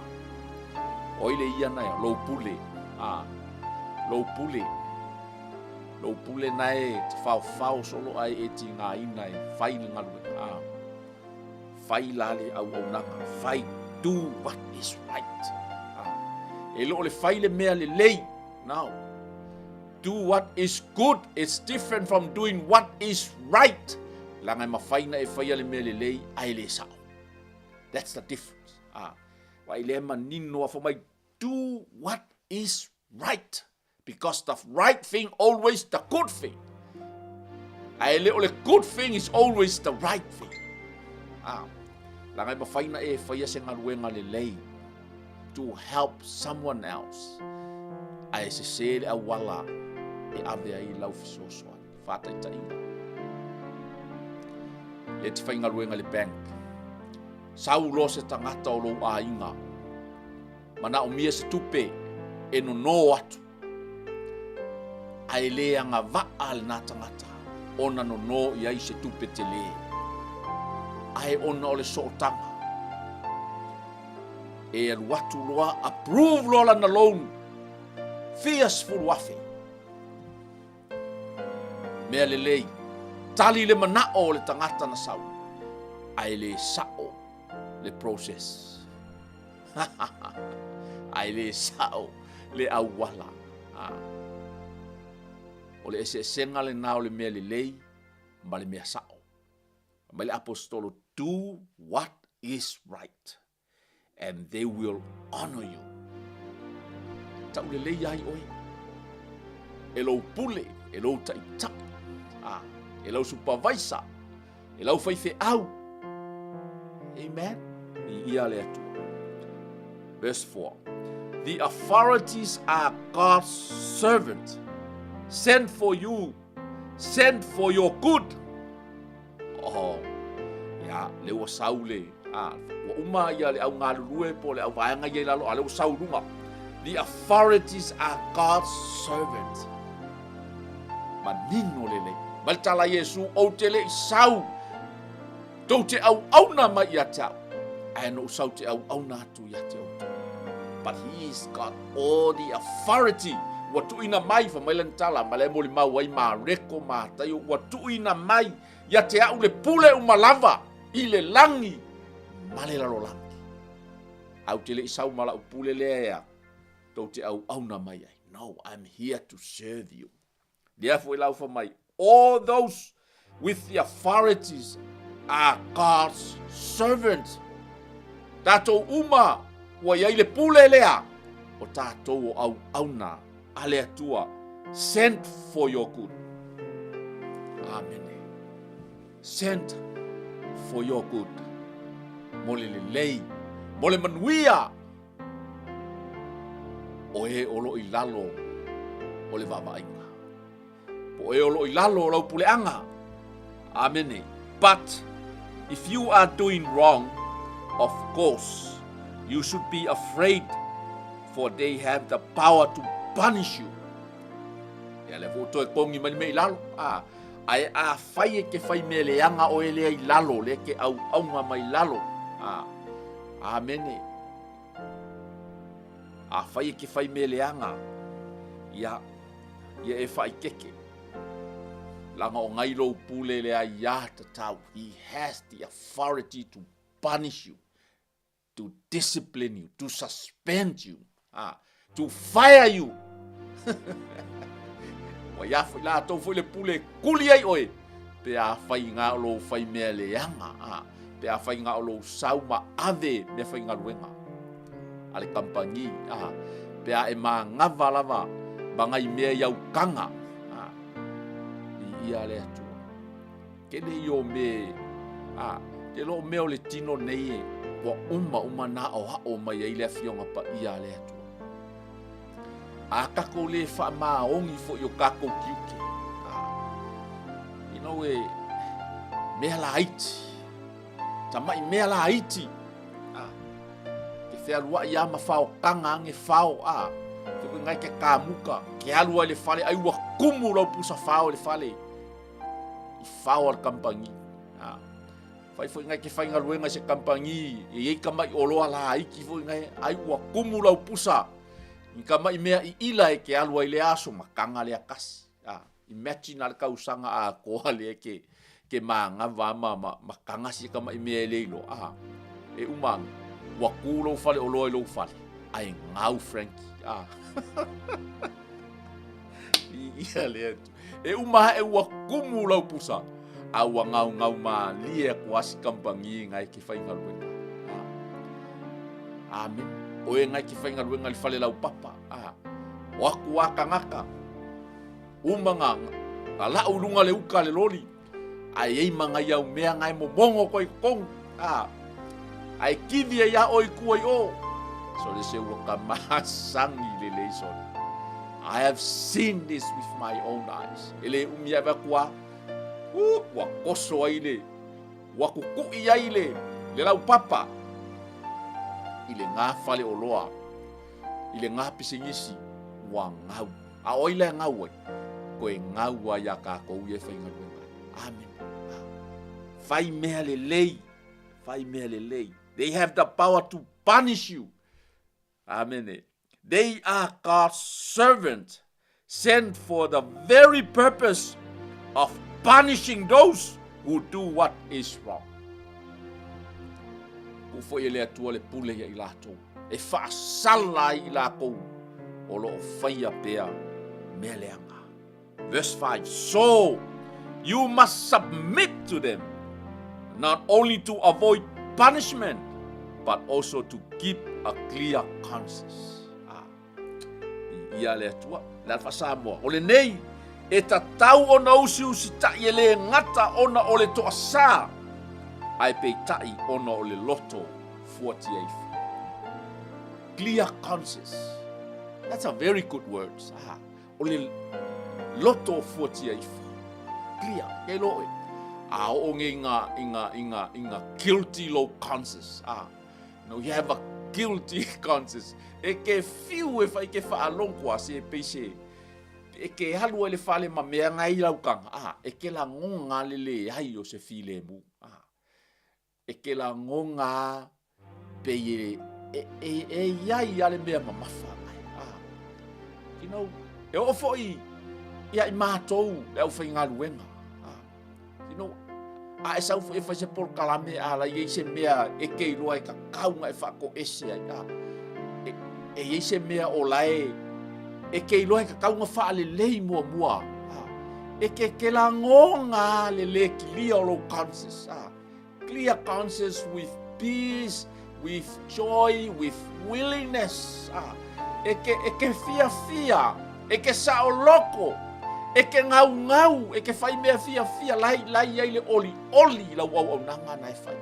O ai le ia na ea? Lou pule. A, lou pule. Lou pule na e te faofao solo ae e tigaina e fai le galuega. Ah. Fai la le auaunaga, fai, do what is right. Ah. E le o le fai le mea lelei, no. Do what is good, it's different from doing what is right. Leaga e mafai na e faia le mea lelei ae le sao. That's the difference. Ah. Wa i le manino a fai mai, do what is right. Because the right thing always the good thing. Ae le o le good thing is always the right thing. Ah, leaga e mafai na e faia se galuega lelei to help someone else. Ae sese le auala e ave ai lau fesoasoani. Faataitaiga. Le te faigaluega i le bank. Sau loa se tagata o lou aiga Manaomia se tupe e nonō atu, ae le agavaa lena tagata ona nonō i ai se tupe telē, ae ona o le sootaga. E alu atu loa, approve loa lana loan, fia 10,000. Mea lelei, tali le manao o le tagata na sau, ae le sao le process. Ae le sao le auala. O le eseesega lena o le mea lelei ma le mea sao. Mai le apostolo, do what is right and they will honor you. Taulelei ai oe e lou pule, e lou taitai, e lau supervisor, E lau faifeau. Amen. Viia le Atua. Verse 4. The authorities are God's servant, sent for you, sent for your good. Oh, ia, le ua sau le, ah, ua uma ia le au galulue po le au vaega ia i lalo, a le ua sau lunga. The authorities are God's servant. Manino lelei. Mai le tala a Iesu, Ou te le i sau, tou te auauna mai ia te au, ae na ou sau te auauna atu ia te outou. But he's got all the authority. Ua tuuina mai, fai mai lana tala, ma lea e molimau ai Mareko, Mataio, ua tuuina mai ia te au le pule uma lava i le lagi ma le lalolagi. Ae ou te le i sau ma lau pule lea ea, tou te auauna mai ai. No, I'm here to serve you. Lea foi la ua mai, all those with the authorities are God's servants. Tatou uma ua i ai le pule lea, o tatou o auauna a le Atua, sent for your good. Amene. Sent for your good. Mo le lelei, mo le manuia o e o lo o i lalo o le vaavaaiga. Po o e o lo o i lalo o lau puleaga. Amene. But if you are doing wrong, of course, you should be afraid, for they have the power to punish you. Ia lea foi toe kongi mai le mea i lalo. Ah, ae afai e ke fai mea leaga oe lea i lalo, lea ke auaunga mai lalo. Ah, amene. Afai e ke fai mea leaga, ia, ia e faaikeke. Leaga o ngai lou pule le aiā tatau. He has the authority to punish you, to discipline you, to suspend you, ah, to fire you. Ua ia foi latou foi le pule e kuli ai oe, pe afai ngā o lou fai mea leaga, ah, pe afai ngā o lou sau ma ave mea faigaluega a le kamupani, ah, pe a e māgava lava ma ngai mea i aukaga, ah, i ia le Atua. Kele i o me, ah, te lo mea o le tino nei e, ua uma uma na aoao mai ai le Afioga Paia a le Atua. A kakou le faamaoni foi o kakou tiute. Ah, you know, e mea laiti, tamai mea laiti, ah, ke fealuai a ma faokaga ange fao, ah, te koe ngai ke kamuka, ke alu ai le fale, ai ua kumu lau pusa fao i le fale, i fao a le kamupani. Ah, Fai foi ngai ke faigaluega i se kamupani e i ai ka maʻi oloa laiti foi ngai, ai ua kumu lau pusa i ka maʻi mea i ila e ke alu ai lea aso ma kaga lea kasi. Ah. Imagine a le tausaga atoa lea ke ke manava ma ma ma taga si tama'i mea e le iloa, a. E uma ane, ua tu lou faleoloa i lou fale, ae gau Frankie, a. Viia le Atua. E uma ae ua tumu lau pusa, a ua gaugau malie atu lava si kamupani na e te faigaluega ai. A. Amene. O e na e te faigaluega i le fale laupapa, a. O atu lava tagata, uma na, na lau i luga le uta a le loli, ae i ai ma nai au mea na e momono atu ai i totonu, a. Ae kivi ai lava oe i tua i o. Sole se ua ta masani lelei sole. I have seen this with my own eyes. E le umi ae atu a, uh, ua toso ai le, ua tutuʻi ai le, le laupapa i le gā faleoloa, i le gā pisinisi, ua gau. A o ai la e gau ai? Toe gau ai iā tātou ia e faigaluega ai. Amene. Fai mea lelei. Fai mea lelei. They have the power to punish you. Amene. They are God's servant sent for the very purpose of punishing those who do what is wrong. Tuu foi e le Atua le pule ia i latou, e faasala ai i latou o lo o faia pea mea leaga. Verse 5, So you must submit to them, not only to avoid punishment, but also to keep a clear conscience. Ah. Viia le Atua, le ala faa-Samoa. O lenei, e tatau ona usiusitaʻi e le gata ona o le toasā, ae peitai ona o le loto fuatia ifo. Clear conscience. That's a very good word. Ah, o le loto fuatia ifo. Clear. Kei loa oe. A oo nei i ngā, i ngā, i ngā, i ngā guilty lou conscience. Ah, No, you have a guilty conscience. E ke fiu e whai ke whaalongo a se pei se e ke alu ai le fale ma mea ngai laukanga. Ah, e ke la ngonga le le ai o se filemu. Ah, e ke la ngonga pei e e e, e iai a le mea mamafa ngai. Ah, you know, e oo foi ia i mātou le aufaigaluega. Ah, You know, a e sau foi e fai se polokalame a la i ai se mea e ke iloa e kakau nga e whakoese ai. A, e, e i ai se mea o la e, e ke iloa e kakau nga whaalelei mua mua. A, e ke ke la ngonga le le kilia o lou conscience. A, clear conscience with peace, with joy, with willingness. Ah, e ke, e ke fiafia, e ke saoloko, e ke ngaungau, e ke whai mea fiafia, lai, lai ai le oli, oli lau au au nanga na e whai.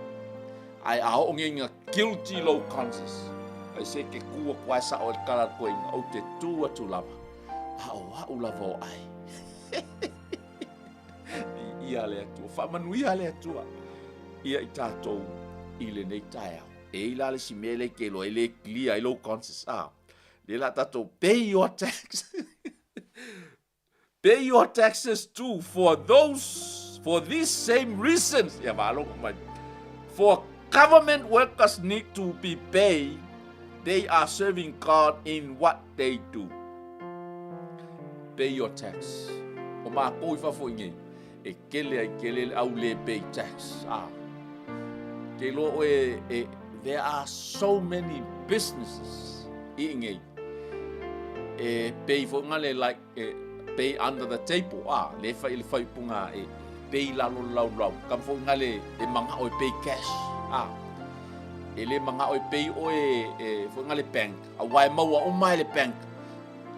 Ai a o nge guilty lou conscience. Ai se ke kua kua sa o kala koe inga, o te tu atu lava. A o au lava o ai. Viia le Atua. Faamanuia le Atua ia i tatou i lenei taeao. E i la le si mea lea ke iloa e le clear ai lou conscience. Ah, le la tatou pay your tax. Pay your taxes too for those for these same reasons. Ia faalogo mai. For government workers need to be paid. They are serving God in what they do. Pay your tax. O mākou i fafo i nei, e kele ai kele le au le pay tax. Ah. Ke iloa oe e, there are so many businesses i nei e pay foi ngale like e pay under the table. Ah, le fai le fai punga e pay lalo lau lau. Kam foi ngale e mangao e pay cash. Ah. E le mangao e pay oe e foi ngale bank. Aua e maua uma e le bank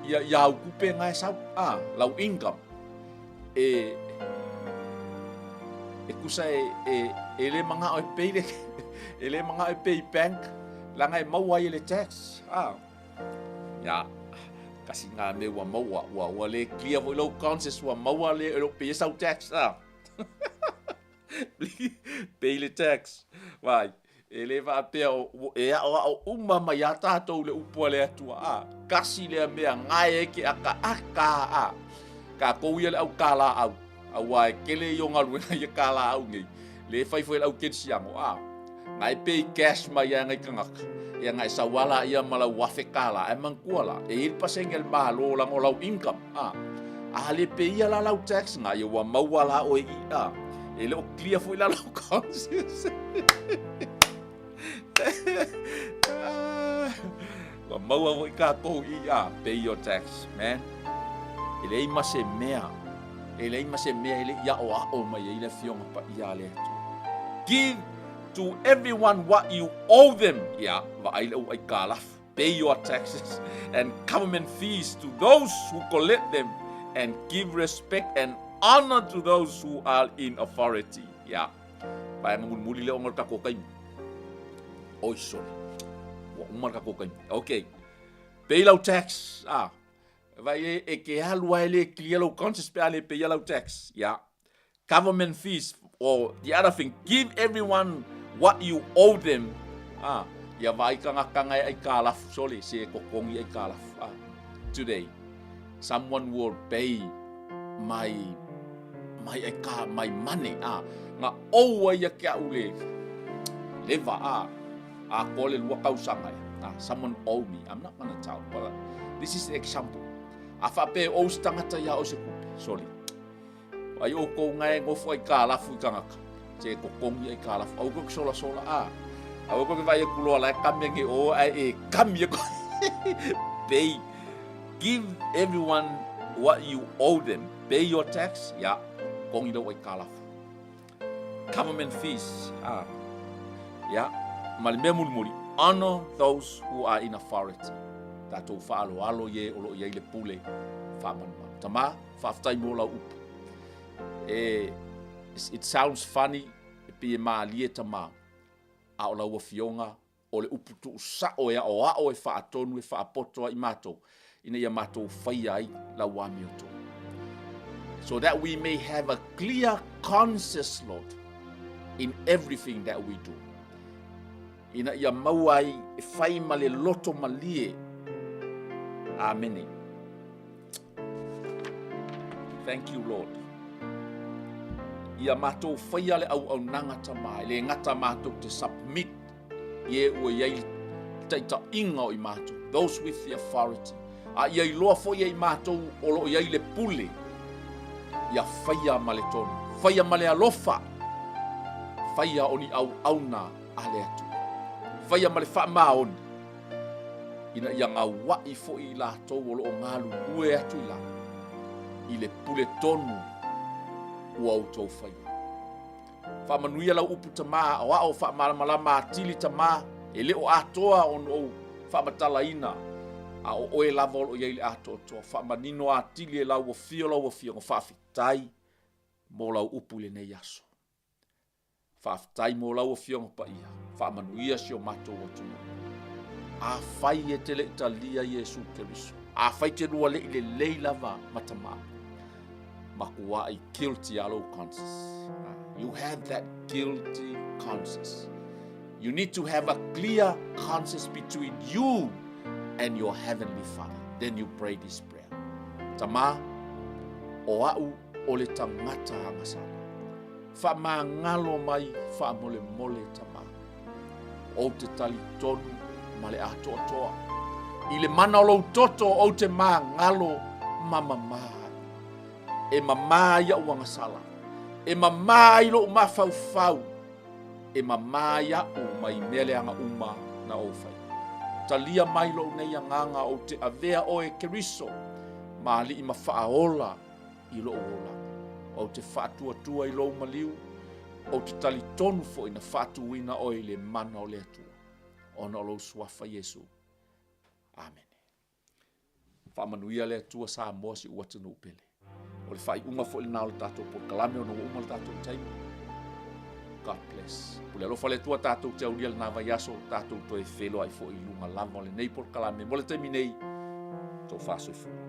ia, ia au kupe nga e sau, a, lau income. E, e kusa e, e, e le mangao e pay le, e le mangao e pay bank, langa e maua ai e le tax. A, ia, kasi ngā mea ua maua, ua, ua le clear foi lou conscience, ua maua le, e lo pay e sau tax, a. Pay le tax. Vai, e le faapea e aʻoaʻo uma mai iā tatou le upu a le Atua, a, kasi lea mea gae ai ke akaaka, a, kākou ia le ʻau kālāʻau, auā e kele ia o galuega ia kālāʻau nei, le fai foi e le ʻau kerisiano, a, na e pay cash mai ai ngai kangaka, ia na e sau lā ia ma lau $1,000, ae manatua la, e i ai le pasene a le Malo laga o lau income, a, A le peia la lau tax na, ia ua maua la oe i a. E le o clear foi la lau conscience. Ua maua foi kākou i a, pay your tax, man. E leai ma se mea, e leai ma se mea e le i aʻoaʻo mai ai le Afioga Paia a le Atua. Give to everyone what you owe them. Ia, vaai le au aikalafu. Pay your taxes and government fees to those who collect them and give respect and honor to those who are in authority. Ia, vaega mulimuli lea ona o le tatou taimi. Oi sole, ua uma le tatou taimi. Okay, pay lau tax. Ah, vai e, e ke alu ai le clear lau conscience pe a le pay lau tax. Ia, government fees or the other thing, give everyone what you owe them. Ah, ia vai tagata ngai ai ka lafu sole se totogi ai ka lafu. Ah, today, someone will pay my my ai ka my money. Ah, nga owe ai ia ke au le leva ah a ko le lua tausaga ia. Ah, someone owe me. I'm not gonna tell, but this is the example. A whape o se tangata ia o se kupe, sorry. Ai oukou nga e nofo ai kalafu i tagata, se e totogi ai kalafu. Aua koe ke solasola a. Aua koe ke vaai atu loa la e kami ange o ae e kami aku. Pay. Give everyone what you owe them. Pay your tax, ya, kongi lau ai kalafu. Government fees, a. Ya, ma le mea mulimuli, honor those who are in authority. Tatou faaloalo i e o lo o i ai le pule faamalumalu. Tama, Faafetai mo lau upu. E, it sounds funny, e pei e mālie Tama, a o lau Afioga, o le upu tuusao e aoao e faatonu e faapoto ai matou, ina ia matou faia ai lau amiotonu. So that we may have a clear conscience, Lord, in everything that we do. Ina ia maua ai e fai ma le loto malie. Amene. Thank you, Lord. Ia matou faia le auaunaga Tama, e le gata matou te submit i e ua i ai le taitaiga o i matou, those with the authority. A ia iloa foi e i matou o lo o i ai le pule, ia faia ma le tonu, faia ma le alofa, faia o ni auauna a le Atua. Faia ma le faamaoni, ina ia gauaʻi foi i latou o lo o galulue atu i lalo i le pule tonu ua outou faia. Faamanuia lau upu Tamā, aoao faamalamalama atili Tamā, e le o atoa ona ou faamatalaina, a o oe lava o lo o i ai le atoatoa. Faamanino atili e lau afio lau afioga, faafetai mo lau upu i lenei aso. Faafetai mo lau Afioga Paia, faamanuia si o matou atunuu. Afai e te le i talia Iesu Keriso, afai te lua le i lelei lava ma Tama, makuai guilty a lou conscience. Ah, you have that guilty conscience. You need to have a clear conscience between you and your heavenly Father. Then you pray this prayer. Tama, o au o le tagata agasala. Faamagalo mai faamolemole Tama. Ou te talitonu ma le atoatoa. I le mana o lou toto ou te magalo ma mamā ai. E mamā ai aʻu agasala. E mamā ai loʻu mafaufau. E mamā ai aʻu mai mea leaga uma na ou faia. Talia mai lou nei agaga ou te avea oe Keriso ma alii ma faaola i lou olaga. Ou te faatuatua i lou maliu, ou te talitonu foi na faatuina oe i le mana o le Atua, ona o lou suafa Iesu. Amene. Faamanuia le Atua Samoa si ou atunuu pele. O le faaiuga foi lena o le tatou polokalame ona ua uma le tatou taimi. God bless. Pule alofa le Atua tatou te aulia lena vaiaso, tatou toe feiloai foi i luga lava o lenei polokalame. Mo le taimi nei, tofa soifua.